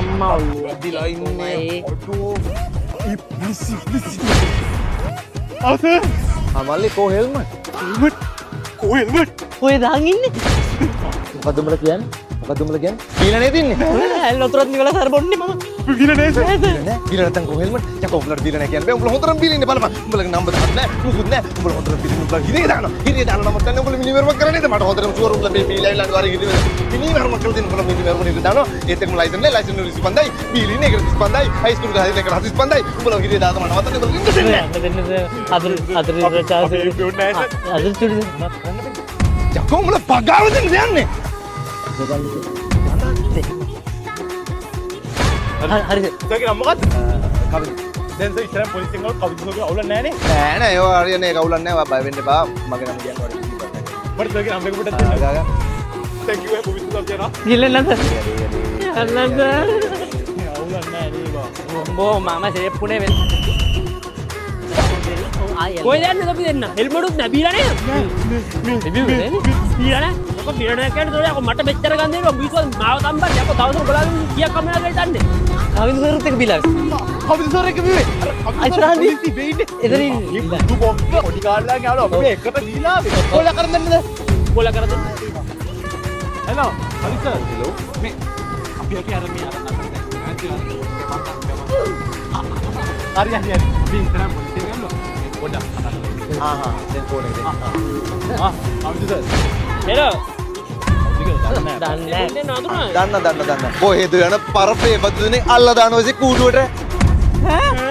අම්මා වැදිලා ඉන්නේ. අඩෝ. ඉප්ලිසි ඉප්ලිසි. ආ සර්. ආ මල්ලි, කෝ හෙල්මට්? හෙල්මට් කෝ හෙල්මට්? ඔය දාන් ඉන්නේ. මොකද්ද උඹලා කියන්නේ? මොකද්ද උඹලා කියන්නේ? බීලා නේද ඉන්නේ? ඇල් වතුරත් නිවලා සර් බොන්නේ මම. බීලා නෑ සර්. නෑ, බීලා නැත්තම් කෝ හෙල්මට්? යකෝ, උඹලාට බීලා නෑ කියන්න බෑ. උඹලා හොඳටම බීලා ඉන්නේ. බලපන්. උඹලගේ නම්බර් දහත් නෑ, මුකුත් නෑ. උඹලා හොඳටම බීලා ඉන්නේ. උඹලා හිරේ දානවා. හිරේ දානවා නමත් නැහැ. උඹලා මිනිමරුමක් කරන්නේ නේද? මට හොඳටම ෂුවර් උඹලා මේ බීලා ඇවිල්ලා අනිවාර්යෙන් හිරේ මිනිමරුමක් කරලා දෙන්න. උඹලා මිනිමරුම හිරේ දානවා. ඒත් එක්කම ලයිසන් නෑ. ලයිසන් 35යි. බීලා ඉන්නේ ඒකට 35යි. හයි ස්කූල් ගහලා ඒකට 45යි. උඹලා හිරේ දාලා තමයි නවත්තන්නේ. උඹලා ඉන්න දෙන්නේ නෑ. දෙන්න සර්. අතර අතර චාන්ස්. අපි බිව්නේ නෑ සර්. අතර චුටි. යකෝ, උඹලා පගාව දෙන්න යන්නේ. හරි හරි සර්. සර්ගේ නම මොකද්ද? කවුද? දැන් සර්, ඉස්සරහ පොලිසියෙන් ආවොත් කවුද සර් කියලා අවුලක් නෑ නේ? නෑ නෑ, ඒවා හරියන්නේ ඒක අවුලක් නෑ. ඔයා බය වෙන්න එපා. මගේ නම කියන්න වඩා. මට සර්ගේ නම එක පොඩ්ඩක් දෙන්න. ගා ගා. Thank you. පොලිසිය සර් කියනවා. ගිල්ල නේද? යන්න සර්. අවුලක් නෑ නේ බා. බෝ, මම සේප්පුනේ වෙන. කොහෙද යන්නේ අපි දෙන්න? හෙල්මටුත් නෑ, බීලා නේද? බීලා නෑ. බීලා නෑ. මොකක් බීලා නෑ කියන්නේ තෝරා යකෝ, මට මෙච්චර ගන්න දෙනවා. මිනිස්සු මාව තම්බන්නේ. යකෝ, දවසට උඹලා කීයක් කමනවා කියලා හිතන්නේ? කවිඳු සරුත් එක බීලා. කවුද සර් එක බිව්වේ? අර ඉස්සරහින් පොලිසිය වෙන්නේ. එතන ඉන්නේ. බුදු බොක්ක පොඩි කාලේ ආවල අපි මේ එකට දීලා ආවේ. කොල්ල කරන් දෙන්නද? කොල්ල කර දෙන්න. හෙලෝ හරි සර්. හෙලෝ, මේ අපි අපි අර මේ අර අර හරි හරි හරි, මේ ඉස්සරහ පොලිසිය ගන්නවා. මේ පොඩ්ඩක් කතා කරමු. ආ හා, දැන් ෆෝන් එක දෙන්න. ආ, කවුද සර්? හෙලෝ. දන්නේ නෑ. දෙන්න අඳුරනවා. දන්න දන්න දන්න. කොහෙද යන පරපේ බදුනේ අල්ල දානවා ඉතින් කූඩුවට. ඈ?